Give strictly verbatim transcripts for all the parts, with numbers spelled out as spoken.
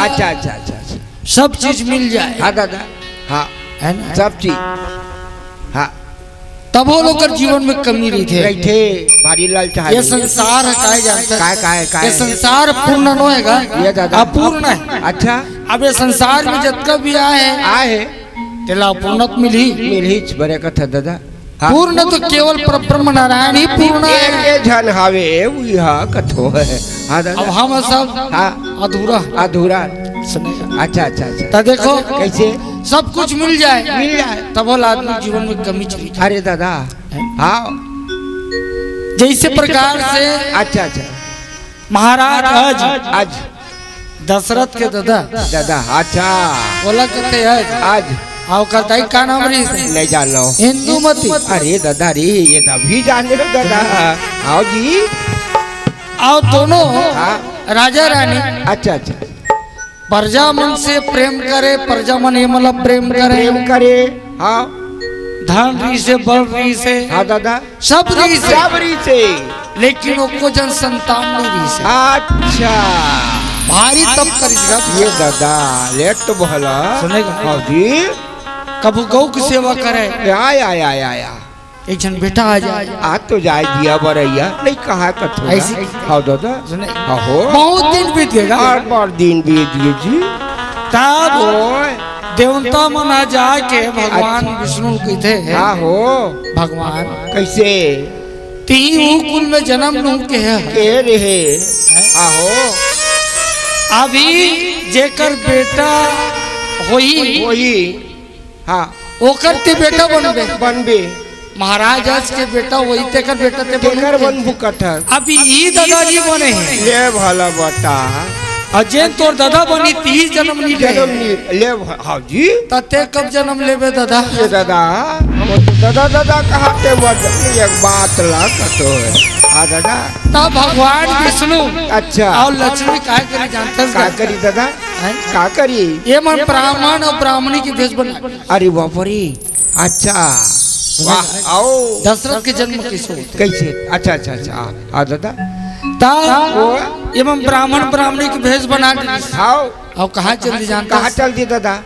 अच्छा, अच्छा, अच्छा, अच्छा। सब चीज मिल जाए। हाँ दादा, हाँ, है ना? सब चीज, हाँ। तभो लोग कर जीवन में कमी रहिथे। रहिथे, भारी लालच हे। ये संसार हे, काय जानता? काय, काय, काय? ये संसार पूर्ण नो हे गा, ये दादा। अपूर्ण हे। अच्छा। अब ये संसार में जतका भी आए हे, आए हे। तेला अपूर्णत मिलही। मिलहीच, बरे कथा दादा। हाँ। पूर्ण तो केवल परब्रह्म नारायण ही पूर्ण हे। एक झन हावे, उही कथो हे। हाँ दादा। अब हम सब हाँ। अधूरा। अधूरा। सुने। अच्छा, अच्छा, अच्छा। त देखो, कैसे? सब कुछ मिल जाए, मिल जाए। तभो ला आदमी जीवन में कमी चली जाए। अरे दादा, हाँ। जैसे प्रकार से अच्छा, अच्छा। महाराज आज आज दशरथ के दादा। दादा, अच्छा। बोला करते आज। आज। अउ ओकर दाई का नाम रहिस? नहीं जानो। इंदुमती। अरे दादा रे, ये तो अभी जाने हो दादा। आओ जी। अउ दोनों हाँ। राजा रानी अच्छा, अच्छा। प्रजा मन से प्रेम करे, प्रजा मन ये मतलब प्रेम करे। प्रेम करे, हाँ। धन रहिसे, बल रहिसे, हाँ दादा। सब रहिसे। सब रहिसे। लेकिन एको जन संतान नहीं रहिसे। अच्छा। भारी तप करिस गा। ये दादा, ले तो भला। सुनेगा? हाँ जी। कभू गौ की सेवा करे। या, या, या, या, या। एक झन बेटा आ जाए। आ तो जाए दिया बरैया, नहीं कहा कथो ना। ऐसी हाँ दादा। सुने। हाँ हो। बहुत दिन बीत गए गा। बार बार दिन बीत गए जी। तब ओए। देवता मन आ जाके भगवान अच्छा। विष्णु कहिथे, हाँ हो। भगवान। कैसे? तिही ऊ कुल में जन्म लूं के हे। के रहे। हाँ हो। अभी जेकर बेटा होही। होही। हाँ। ओकर ते बेटा बनबे। बनबे। महाराज आज के बेटा होही, तेकर बेटा ते तेकर बनबे। बनबू कथर। अब ई दादाजी बने हे। ले भला बता। अउ जेन तोर दादा बनी, तिही जन्म नहीं ले। जन्म नहीं ले भ-, हाँ जी। त ते कब जन्म लेबे दादा? ये दादा, वो तो दादा, दादा कहा ते मत, एक बात ला कथो हे। हाँ दादा। तब भगवान विष्णु अच्छा। अउ लक्ष्मी काय करी जानथस का का? करी दादा? हैं? का करी? ये मन ब्राह्मण अउ ब्राह्मणी के भेष बना। अरे बाप रे। अच्छा। वाह, आओ। दशरथ के जन्म कैसे होथे? कैसे? अच्छा, अच्छा, अच्छा। आ, आ दादा। ता वो? ये मन ब्राह्मण ब्राह्मणी के भेष बना दे। आओ। अउ कहाँ चल दी जानथस? कहाँ चल दी दादा?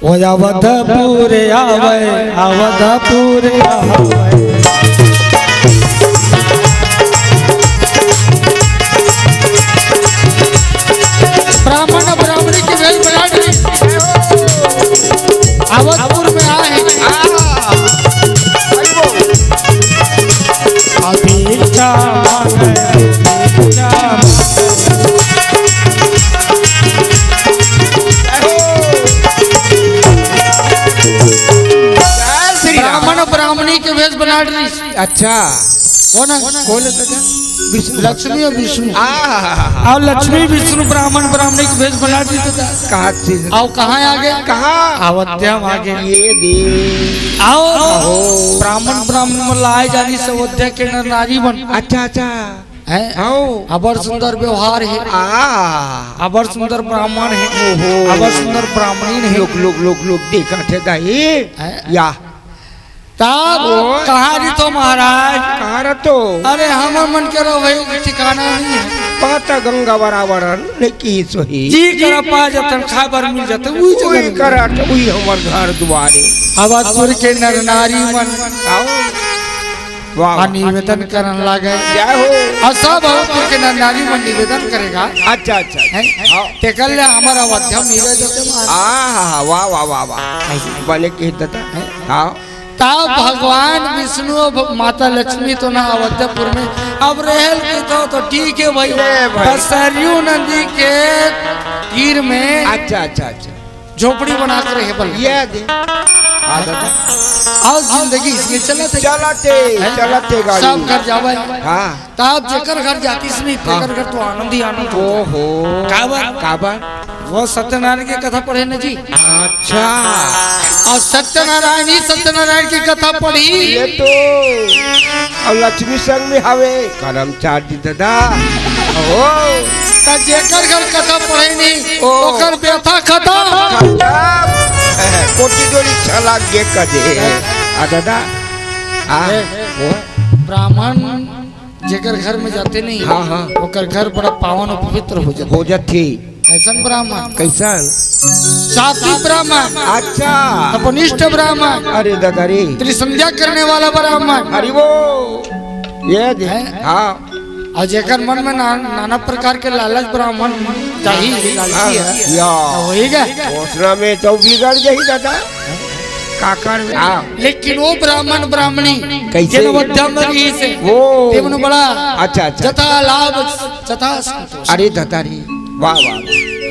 ओ अवधपुर आवे, अवधपुर आवे। ब्राह्मण ब्राह्मणी के भेष बना दे। अवधपुर में आए। अभी क्या मांगे, अभी क्या मांगे। जय श्री राम। ब्राह्मण ब्राह्मणी के भेष बना रही। अच्छा। कौन है? कौन है दादा? विष्णु। लक्ष्मी और विष्णु। आहा। अउ लक्ष्मी विष्णु ब्राह्मण ब्राह्मणी के भेष बना रही दादा। कहाँ से? अउ कहाँ आगे? कहाँ? अवध्या में आगे। ये दे। अउ आहो। ब्राह्मण ब्राह्मण मन ला आए जानी से अवध्या के नर नारी मन। अच्छा, अच्छा। हैं? हाँ। अबर सुंदर व्यवहार हे। आ। अबर सुंदर ब्राह्मण हे। ओहो। अबर सुंदर ब्राह्मणी हे। लोग, लोग, लोग, लोग देखत हे दाई। हैं? या। तब ओ। कहाँ रहिथो महाराज? कहाँ रहिथो? अरे हमर मन के रहो भाई, ठिकाना नहीं हे। पाता गंगा बराबर नहीं की सोही। जी कर पा जतन खाए बर मिल जाते, उही उही जगह। करत, उही हमर घर दुआरे। अवधपुर के नर नारी मन। आओ। वाह, आ वाह। निवेदन करन लागे। जय हो। अउ सब अवधपुर के नर नारी मन निवेदन करेगा। अच्छा, अच्छा, अच्छा। हैं? हाँ। तेकर ले हमर अवध्या में नहीं रह जाते महाराज। आ, हा, हा, वाह, वाह, वाह, वाह। ऐसे। बने कह देता। हैं? हाँ। तब भगवान विष्णु अउ भ-, माता लक्ष्मी तो ना अवधपुर में, अब रहल के तो, तो ठीक हे भाई। ले भाई। बस सरयू नदी के तीर में अच्छा, अच्छा, अच्छा। झोपड़ी बना के रहे बल। ये दे। हाँ, दादा। अउ जिंदगी इसमें चलत हे। चलत हे, हैं? चलत हे गाड़ी। सब घर जावे। हाँ। तब जेकर घर जातिस नहीं, हाँ। तेकर घर तो आनंद ही आनंद हो। ओहो। काबर? काबर? वो सत्यनारायण के कथा पढ़े न जी। अच्छा। अउ सत्यनारायण ही सत्यनारायण के कथा पढ़ी। ये तो। अउ लक्ष्मी संग में हवे। कर्मचारी दादा। ओ। त जेकर घर कथा पढ़े नहीं, ओ। ओकर व्यथा खत्म। खत्म। कोटि जोड़ी छलांग गे कदे। आ दादा। आ। ए, ओ। ब्राह्मण जेकर घर में जाते नहीं, हाँ, हाँ। ओकर घर बड़ा पावन और पवित्र हो जाता। हो जाथे। कैसन ब्राह्मण? कैसन? सात्विक ब्राह्मण। अच्छा। तपनिष्ठ ब्राह्मण। अरे ददा रे। त्रिसंध्या करने वाला ब्राह्मण। अरे वो, ये दे। हैं? हाँ। अउ जेकर मन में ना, नाना प्रकार के लालच ब्राह्मण जाही, लालची हे। या। त होही गा। ओसना में तो बिगड़ जाही ददा। का करबे? हाँ। लेकिन वो ब्राह्मण ब्राह्मणी कैसे? जेन अवध्या में रहिस हे, वो। तेमन बड़ा अच्छा, अच्छा। जथा लाभ, जथा संतोष। अरे ददा रे, वाह, वाह।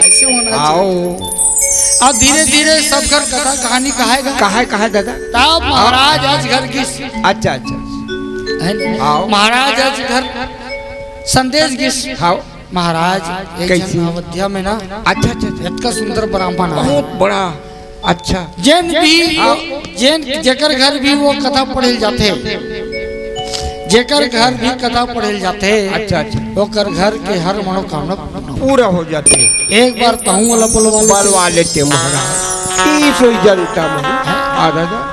ऐसे होना चाहिए। अब धीरे-धीरे सब घर कथा कहानी कहाय गा। कहाय, कहाय ददा? तब महाराज अजगर गिस। अच्छा, अच्छा। है ना? हाँ। महाराज अजगर संदेश गिस। हाँ। महाराज, एक कैसे? झन अवध्या में ना, अच्छा, अच्छा, अच्छा। इतना सुंदर ब्राह्मण हे। बहुत बड़ा, अच्छा। जेन भी, हाँ। जेन, जेकर घर भी वो कथा पढ़े ल जाथे, जेकर घर भी कथा पढ़े ल जाथे, अच्छा, अच्छा। ओकर घर के हर मनोकामना पूर्ण हो पूरा हो जाथे। एक बार तहूँ वाला बोलवा लेते। बोलवा लेते महाराज। ई सोई जनता में। हाँ। आ दादा।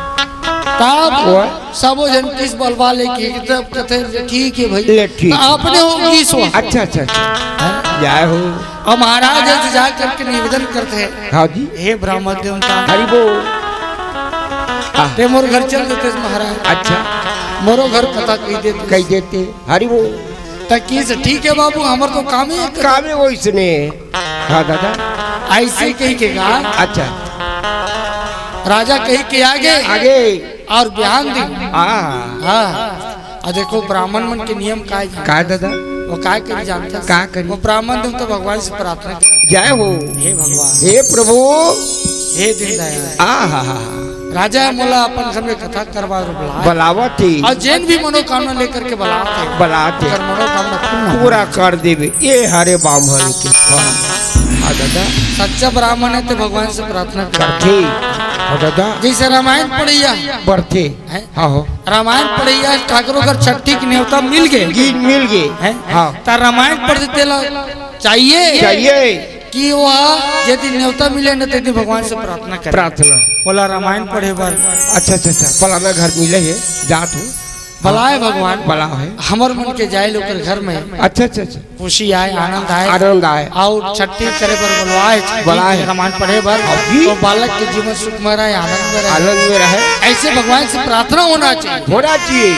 तब वो? सबो झन किस बलवा ले कि तब कथे, "ठीक हे भाई।" ले, ठीक। त अपने हो किस हो। अच्छा, अच्छा, अच्छा। हाँ? जय हो। अउ महाराज जी जा करके निवेदन करथे, हाँ जी। "हे ब्राह्मण देवता, हरि बोल। हाँ। ते मोर घर चल देते महाराज। अच्छा। मोरो घर कथा कहि देते।" कहि देते। हरि बोल। त किस, "ठीक हे बाबू, हमर तो काम ही एक।" काम ही वो इसने। हाँ दादा। ऐसे कहि के गा। अच्छा। राजा कहि के आगे। आगे। अउ बिहान दिन। हाँ। हाँ। अउ देखो ब्राह्मण मन के नियम का हे? का दादा? वो का करी जानता? का करी? वो ब्राह्मण दिन तो भगवान से प्रार्थना करथे। जय हो। हे भगवान। हे प्रभु। हे दीन दयाल। आ हा हा। राजा मोला अपन घर में कथा करवा बर बलावत हे। अउ जेन भी मनोकामना लेकर के बलावत हे। बलावत हे। ओकर मनोकामना पूर्ण हो। पूरा कर देबे। ये हरे ब्राह्मण के। हाँ दादा। सच्चा ब्राह्मण हे त भगवान से प्रार्थना करथे। करथे। हाँ दादा। जैसे रामायण पढ़इया। पढ़थे। हैं? हाँ हो। रामायण पढ़इया काकरो घर छट्ठी के नेवता मिल गे। गीत मिल गे। हैं? हाँ। त रामायण पढ़थे तेला चाहिए। चाहिए। कि वो यदि नेवता मिले न, तेती भगवान से प्रार्थना करे। प्रार्थना। बोला रामायण पढ़े बर। अच्छा, अच्छा, अच्छा। फलाना घर मिले हे, जात हूँ। बलाए भगवान। बलाए। हमर मन के जाए ल ओकर घर में। अच्छा, अच्छा, अच्छा। खुशी आए, आनंद आए। आनंद आए। अउ छट्ठी करे बर बलवाए, बलाए। रामायण पढ़े बर। हाँ जी। तो बालक के जीवन सुखमय रहे, आनंद में रहे। आनंद में रहे। ऐसे भगवान से प्रार्थना होना चाहिए। होना चाहिए।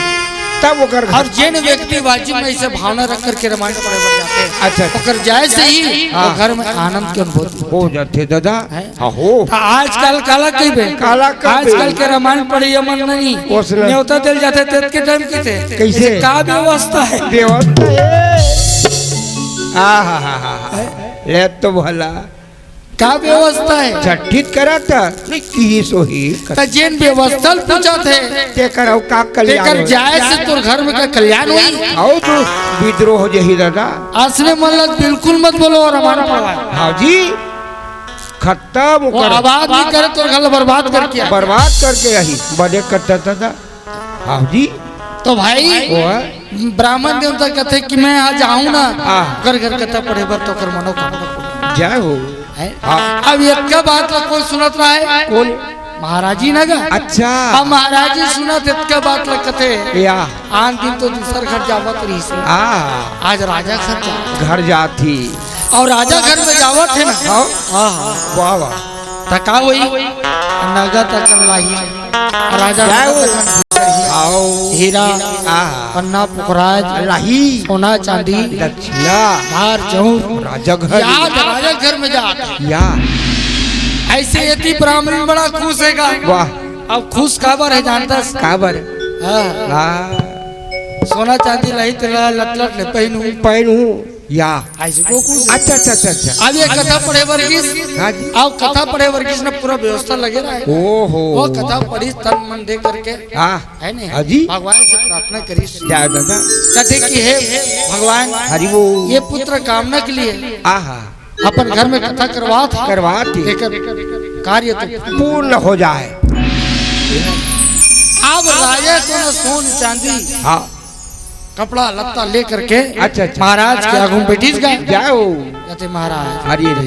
तब ओकर घर। अउ जेन व्यक्ति वाजिब में ऐसे भावना रख करके रामायण पढ़े बर जाथे, अच्छा। ओकर जाए से ही हाँ। वो घर में आनंद के अनुभूति हो जाथे दादा। हैं? हाँ हो। त आजकल काला कहिबे? काला कहिबे? आजकल के रामायण पढ़इया मन नहीं। ओसने। नेवता दे ल जाथे तेतके टाइम कहिथे। कैसे? का व्यवस्था हे? व्यवस्था हे। आ हा हा हा हा। हैं? ले तो भला। का व्यवस्था हे? छट्ठी करत, नहीं की सोही। त जेन व्यवस्था ल पूछत हे। तेकर अउ का कल्याण तेकर होही? जाए से तोर घर में का कल्याण होही? अउ तो विद्रोह हो जाही दादा। असने मन ल बिल्कुल मत बोलो अउ रामायण पढ़वाए। हाँ जी। खत्म वो कर। आबाद नहीं करे, तोर घर ल बर्बाद करके आए। बर्बाद करके आही, बने करता दादा। हाँ जी। तो भाई, वो है। ब्राह्मण देवता कथे कि मैं आज आऊँ ना, हाँ। घर घर कथा पढ़े बर तो कर मनोकामना। जय हो। है? हाँ। अब इतका बात ला कोई सुनत रहे? कौन? महाराज जी ना गा। अच्छा। अब महाराज जी सुनत इतका बात ला कथे। या। आन दिन तो दूसर घर जावत रहिस हे। हाँ। आज राजा घर जा। घर जात ही। अउ राजा घर में जावत हे ना। हाँ। हाँ, हाँ। वाह, वाह। त का होही? नगद अकन लाही। राजा नगद अकन लाही। हीरा, हाँ। पन्ना पुखराज, लाही। सोना चांदी, दक्षिणा। धार जौर। राजा घर। याद राजा घर में जात। या। ऐसे एती ब्राह्मण बड़ा खुश हे गा। वाह। अब खुश काबर हे जानथस? काबर? हाँ। हाँ। सोना चांदी लाही तेला लट लट ले पहिनहूँ। पहिनहूँ। या। ऐसे को कुछ। अच्छा, अच्छा, अच्छा, अच्छा। अब ये कथा पढ़े बर गिस। हाँ जी। अब कथा पढ़े बर गिस ना पूरा व्यवस्था लगे रहे। ओहो। वो कथा पढ़िस तन मन दे करके। हाँ। है नहीं? हाँ जी। भगवान से प्रार्थना करिस। जय दादा। कथे कि हे भगवान, हरि बोल। ये पुत्र कामना के लिए आहा। अपन घर में कथा करवात हे। करवात हे। तेकर कार्य तो पूर्ण हो जाए। अब राजा तो ना सोन चांदी। हाँ। कपड़ा लत्ता लेकर के अच्छा, अच्छा। महाराज के आगू में बैठिस गा। जाओ। कथे महाराज। हरि हरि।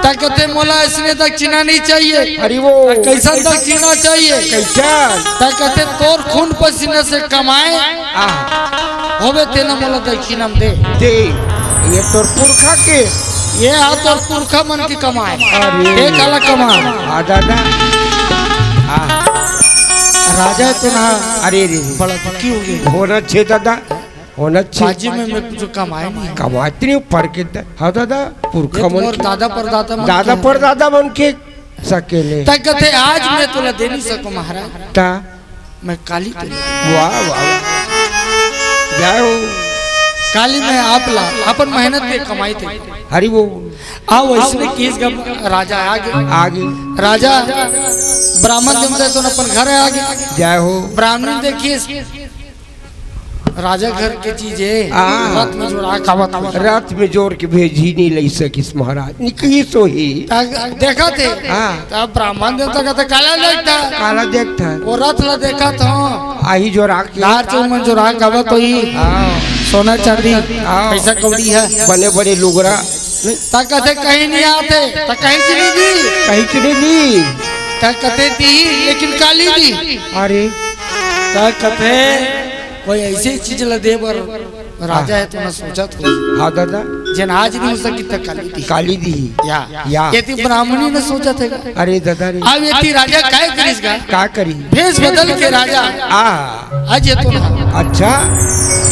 त कथे मोला इसने दक्षिणा नहीं चाहिए। हरि वो। त कैसन दक्षिणा चाहिए? कैसन? त कथे तोर खून पसीना से कमाए। आह। होवे तेला मोला दक्षिणा में दे। दे। ये तोर पुरखा के। ये हा तोर पुरखा मन के कमाए। अरे। ते काला कमा। हाँ दादा। हाँ। राजा हे तो ना। अरे रे रे। बड़ा दुखी हो गे। होना छे दादा, होना छे। बाजी में मैं कुछ कमाए नहीं। कमाते नहीं, पढ़ के द-, हाँ दादा, पुरखा ये तो मन मोर के। दादा परदादा मन दादा के। परदादा मन के सकेले। त कथे आज मैं तोला दे नहीं सकूं महाराज। ता? मैं काली तोला। वाह, वाह, वाह। जय हो। काली मैं आप ला, अपन मेहनत के कमाई थे। हरि बोल। आ वइसने किस गा राजा आगे। आगे। राजा ब्राह्मण देवता तो अपन घर आगे। जय हो। ब्राह्मणी देखिस राजा घर के चीज हे। हाँ। रथ में जोर के आवत हे। रथ में जोर के भेजी नहीं लई सकिस महाराज। निकली सो ही। त देखत हे। हाँ। तब ब्राह्मण देवता कथे काला देखत हस। काला देखत हस। वो रथ ला देखत हंव। आही जोर के। दार चौमन जोर के आवत होही। हाँ। सोना चांदी, हाँ। पइसा कौड़ी हे। बने बने लुगरा। त कथे कहीं नहीं आते, त कहीं चली दी। कहीं चली दी। त कथे दी, लेकिन काली दी। अरे। त कथे कोई ऐसी चीज ला दे बर राजा हे तो ना सोचत हो। हाँ दादा। जेन आज नहीं हो सकी त काली दी। काली दी। या। या। ये ती ब्राह्मणी ना सोचत हे। अरे दादा रे। अब ये ती राजा काय करिस गा? का करी? भेष बदल के राजा। आ। आज ये तो ना। अच्छा।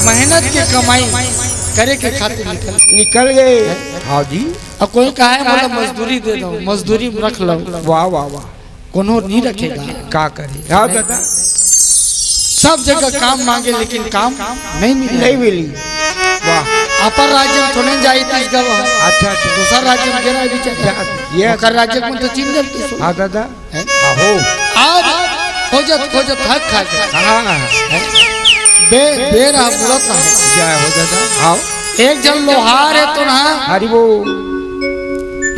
मेहनत के कमाई करे के खातिर निकल। निकल गे। हाँ जी। अब कोई कहे मतलब मजदूरी दे दो, मजदूरी में रख लो। वाह, वाह, वाह। कोनो नहीं रखे गा। का करे? हाँ दादा। सब जगह काम मांगे लेकिन काम नहीं मिले। नहीं मिली। वाह। अपर राज्य में थोड़े जाई तीस गवा। अच्छा, अच्छा। दूसर राज्य में गेरा भी चल जा-, ये ओकर राज्य में तो चिन्ह जब तीस। हाँ दादा। हैं? आहो। अब खोजत खोजत हक खा गया। हाँ। हैं? बे-, बेरा बुलत है। जय हो दादा। आओ। एक झन लोहार हे तो ना। हरि बोल।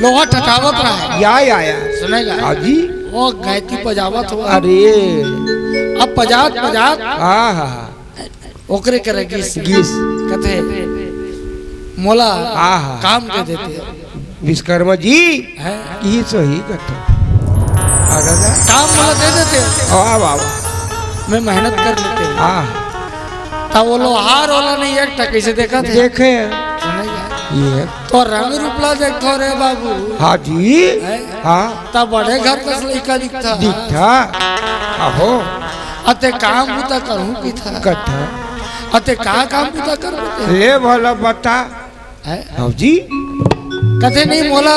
लोहा ठठावत रहे। या, या, या। सुनेगा? हाँ जी। वो गैती बजावत हो। अरे। अब बजात, बजात। हाँ, हाँ, हाँ। ओकरे करे गिस। गिस। कथे, "मोला हाँ, हाँ। काम दे देते।" विश्वकर्मा जी। हैं? ये सही कथे। हाँ, दादा। काम मोला दे देते। वाह, वाह, वाह। मैं मेहनत कर लेते। हाँ। त वो लोहार वाला नहीं एक टक से देखत हे। देखे। सुनेगा? ये। तो रंग रूप ला देखो रे बाबू। हाँ जी। हैं? हाँ। त बड़े घर कस लइका दिखत हे। दिखत हे। आहो। अते काम बूता करहूं किथा। कथा। अते का काम बूता करहूं किथा। ले भला बता। हैं? हाँ जी। कथे नहीं मोला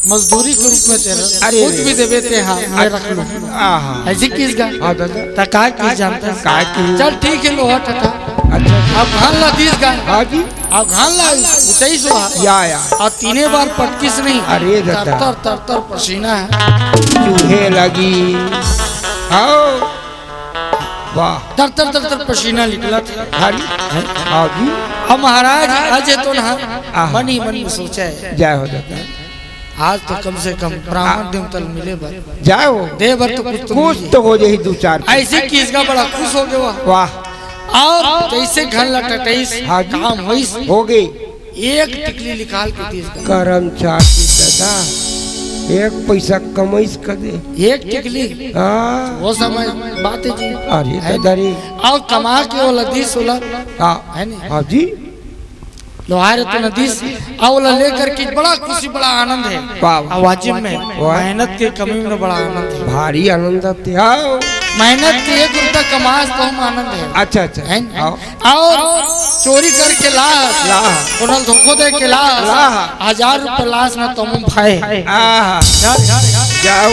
मजदूरी के रूप में तेरा अरे। कुछ भी देबे ते, हाँ, मैं रख लूं। आहा। ऐसे किस गा? हाँ, दादा। त का किस जानता है? का किस? चल ठीक है, लोहा ठठा। अच्छा, अच्छा। अब घन ला दिस गा। हाँ जी। अब घन ला ऊंचाई सो हा। या, या। और तीने बार पटकिस नहीं। अरे, दादा। तर, तर, तर, तर पसीना हे। चूहे लगी। आओ। वाह। तर, तर, तर, तर पसीना निकलत हे। हाँ जी। हाँ जी। अब महाराज अजय तो ना आहा। मन ही मन में सोचा है। जय हो दादा। आज तो कम से कम ब्राह्मण आ- देवता ल मिले बर। जय हो। दे बर तो कुछ तो कुछ मिले। तो हो जाही दू चार। ऐसे किस गा बड़ा खुश हो गया। वाह। और जैसे घन ला टटइस, हाँ जी। काम होइस। हो गई। एक टिकली निकाल के दिस गा। करम चाटी दादा, एक पैसा कमइस कदे। एक टिकली? हाँ। वो समय बात है जी। अरे है दादा रे। और कमा के ओला दिस ओला। हाँ। है नी? हाँ जी। लोहार तो न दिस, और ओला लेकर के बड़ा खुशी, बड़ा आनंद है। वाह, वाह। और वाजिब में वाह। मेहनत के कमी में बड़ा आनंद है। भारी आनंद आते। हाँ। मेहनत के एक रुपया कमास तो हम आनंद है। अच्छा, अच्छा। है नी? हाँ। और चोरी करके ला, ला। कोनो ल धोखो दे के ला, ला। हजार रुपया लास ना तुम भाई। आहा। चल। जाओ।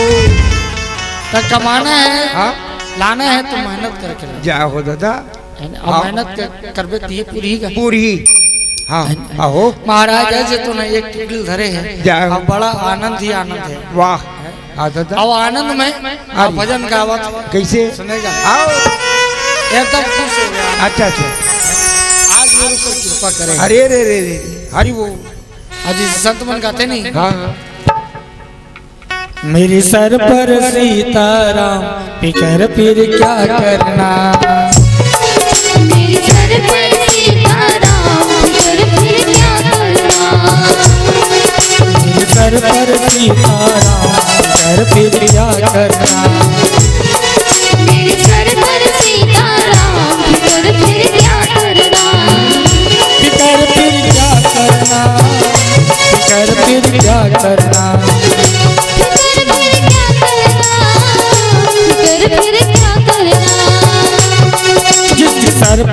त कमाना है, हाँ। लाना है तो मेहनत करके ला। जाओ दादा। है ना? अब हाँ। मेहनत कर, करबे त ये पूरी का। पूरी। हाँ। है ना? आहो। महाराज ऐसे तो ना एक टिकली धरे है। जाओ। अब बड़ा आनंद ही आनंद है। वाह। हाँ, दादा। अब आनंद में हाँ। भजन गावत। कैसे? सुनेगा। आओ। एकदम खुश हो गया। अच्छा, अच्छा। आज मेरे ऊपर कृपा करे। अरे रे रे रे, हरि बोल। आज इस संत मन गाते नहीं। हाँ, हाँ। मेरे सर पर सीताराम, फिकर फिर क्या करना। मेरे सर पर सीताराम, फिकर फिर क्या करना। मेरे सर पर सीताराम, फिकर फिर क्या करना। मेरे सर पर सीताराम, फिकर फिर क्या करना। फिकर फिर क्या करना।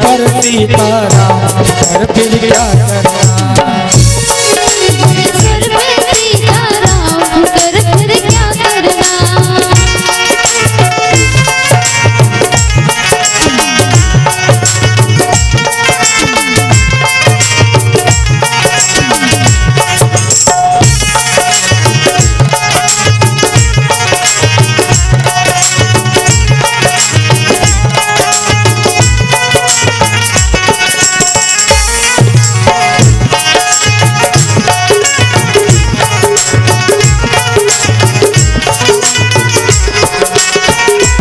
पर सीताराम, कर फिर क्या करना। कर पर सीताराम, कर फिर क्या करना।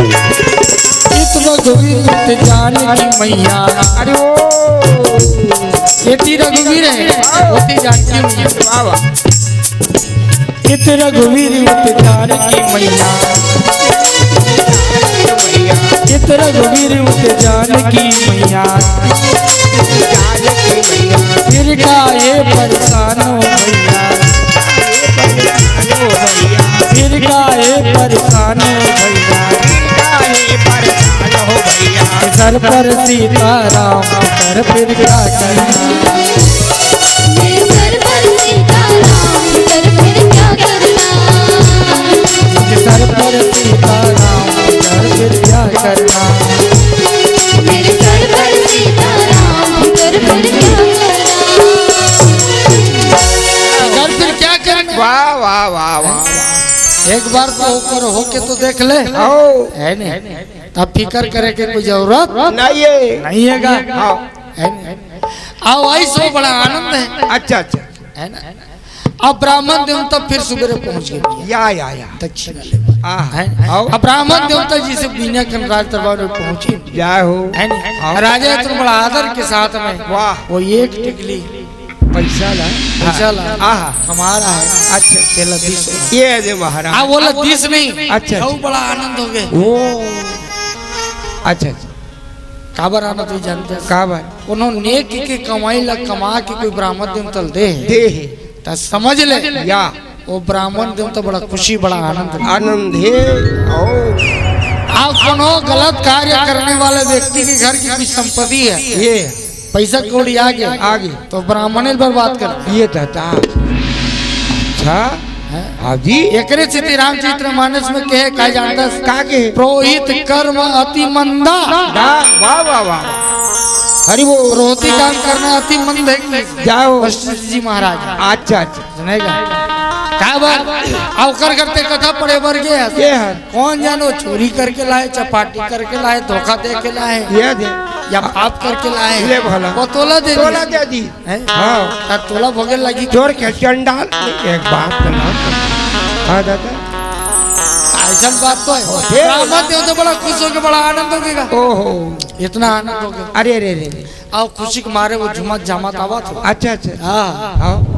चित रघुवीर चित जानकी मैया। अरे ओ, एती रघुवीर हे, ओती जानकी मैया। वाह, वाह। चित रघुवीर चित जानकी मैया। चित रघुवीर चित जानकी मैया। फिर काहे परेशान हो भैया। फिर काहे परेशान हो भैया। सर पर सीताराम, कर फिर क्या करना। मेरे सर पर सीताराम, कर फिर क्या करना। सर पर सीताराम, कर फिर क्या करना। मेरे सर पर सीताराम, कर फिर क्या करना। कर फिर क्या करना। वाह, वाह, वाह, वाह, वाह। एक बार तो ऊपर होके तो देख ले, आओ। है नहीं? तब फिकर करे के कोई जरूरत नहीं है। नहीं है गा। हाँ। है नहीं? आओ, आई सो बड़ा आनंद है, अच्छा, अच्छा। है ना? अब ब्राह्मण देवता फिर सुबेरे पहुंच गए भैया, या, या, या। दक्षिणा ले। आह, है? आओ। अब ब्राह्मण देवता जी से बिना के राज दरबार में पहुंचे, जय हो। है नहीं? हाँ। राजा इतना बड़ा आदर के साथ में वाह। वो एक टिकली पैसा ला। पैसा ला, आहा। हमारा है, अच्छा। तेला दिस। ये दे महाराज। आ, वो ला दिस नहीं, अच्छा, अच्छा। बहुत बड़ा आनंद हो गए। ओ। अच्छा, अच्छा। काबर आनंद हो जानते हैं? काबर? कोनो नेक के कमाई ला कमा के कोई ब्राह्मण देवता ल दे है, दे है। त समझ ले, या। वो ब्राह्मण देवता बड़ा खुशी, बड़ा आनंद है। आनंद है। ओ। आप कोनो गलत कार्य करने वाले व्यक्ति के घर की कोई संपत्ति है, ये। पैसा कौड़ी आ गया, आ गया। तो ब्राह्मण ही बर्बाद कर। ये दादा। अच्छा। हैं? हाँ जी। एकरे सेती रामचरित मानस में कहे, का जानता है? का के? पुरोहित कर्म अति मंदा। वाह, वाह, वाह, वाह। हरि बोल। पुरोहिती काम करना अति मंद है कि जाओ। वशिष्ठ जी महाराज। अच्छा, अच्छा। सुनेगा? का बात? आ ओकर करते कथा पढ़े बर गए हस। ये है। कौन जानो चोरी करके लाए, चपाटी करके लाए, धोखा दे के लाए, ये दे। या पाप करके लाए, ले भला। वो तोला दे तोला दी। दे दी। हैं? हाँ। ता तोला भोगे लगी। चोर के चंडाल। एक बात बता। हाँ दादा। ऐसा बात तो है। होते। ब्राह्मण देव तो बड़ा खुश हो गए, बड़ा आनंद हो गया। ओहो। इतना आनंद हो गया। अरे रे रे। आओ, खुशी के मारे वो झुमत जामत आवत हो। अच्छा, अच्छा। हाँ। हाँ।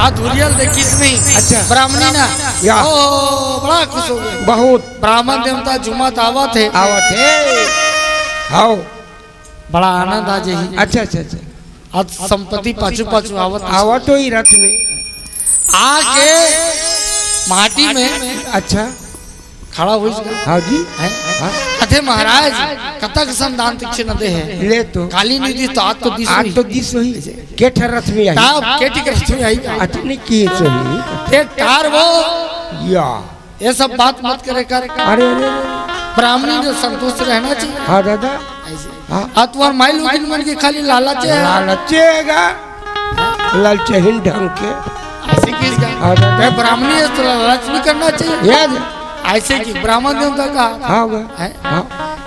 आ धुरियल देखिस नहीं। अच्छा। ब्राह्मणी ना। या। ओ, बड़ा खुश हो गए। बहुत। ब्राह्मण देवता झुमत आवत है। आवत है। हाँ। बड़ा आनंद आ जाही। अच्छा, अच्छा, अच्छा। आज संपत्ति पाछू पाछू आवत। आवत हो ही रथ में। आके माटी में अच्छा। खड़ा होइस गा। हाँ जी। हैं? हाँ। कथे महाराज, कतक संदान तीक्ष्ण दे है। ले तो। काली निधि तो आज तो दिस आज हुई। तो दिस हुई। के ठर रथ में आई। तब केटी के रथ में आई का? अटनी की सही। ते टार वो, या। ये सब बात मत करे कर। अरे, अरे, अरे। ब्राह्मणी ने संतुष्ट रहना चाहिए। हाँ दादा। ऐसे। हाँ। आ तुम्हार माई लोगिन मन के खाली लालच है। लालचेगा। लालचहीन ढंग के। ऐसे किस का? हाँ दादा। मैं ब्राह्मणी है तो लालच नहीं करना चाहिए। याद। ऐसे कि ब्राह्मण देवता का हाँ गा। है। हाँ।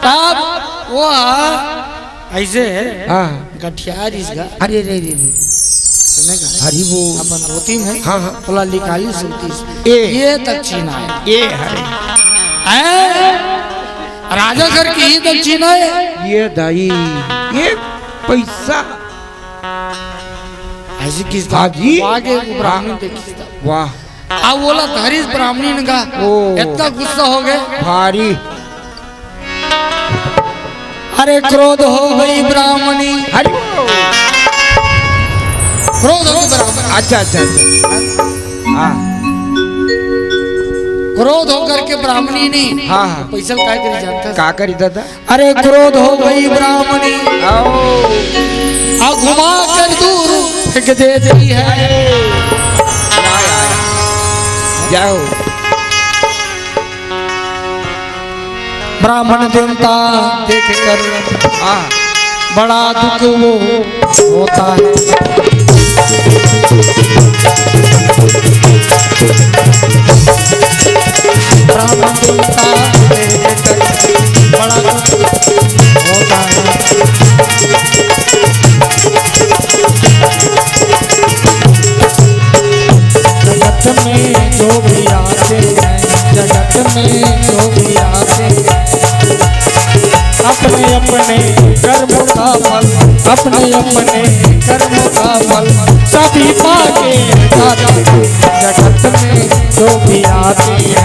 तब वो आ, ऐसे है। हाँ। गठियार इसका। अरे रे रे रे। सुनेगा? हरि बोल। अपन धोती में हाँ, हाँ। बोला निकाली सूती। ए। ये दक्षिणा है। ये हरे। हैं? राजा घर की ही दक्षिणा है। ये दाई। ये पैसा। ऐसे किस हाँ जी। आगे वो ब्राह्मण देखिस था। वाह। आ बोला धरिस ब्राह्मणी ने कहा, ओ। इतना गुस्सा हो गए। भारी। अरे क्रोध हो गई ब्राह्मणी। हरि बोल। क्रोध हो गई ब्राह्मणी। अच्छा, अच्छा, अच्छा। हाँ। क्रोध होकर के ब्राह्मणी ने हाँ, हाँ। पैसा काय करी जानता है? का करी दादा? अरे क्रोध हो गई ब्राह्मणी, आओ। आ घुमा कर दूर फेंक देती है। जाओ। ब्राह्मण देवता देख कर हाँ। बड़ा दुख वो होता है। ब्राह्मण देवता देख कर बड़ा दुख होता है। जगत में जो भी आते हैं, जगत में जो भी आते हैं, अपने अपने कर्म का फल, अपने अपने कर्म का फल सभी पाके जाते हैं। जगत में जो भी आते हैं,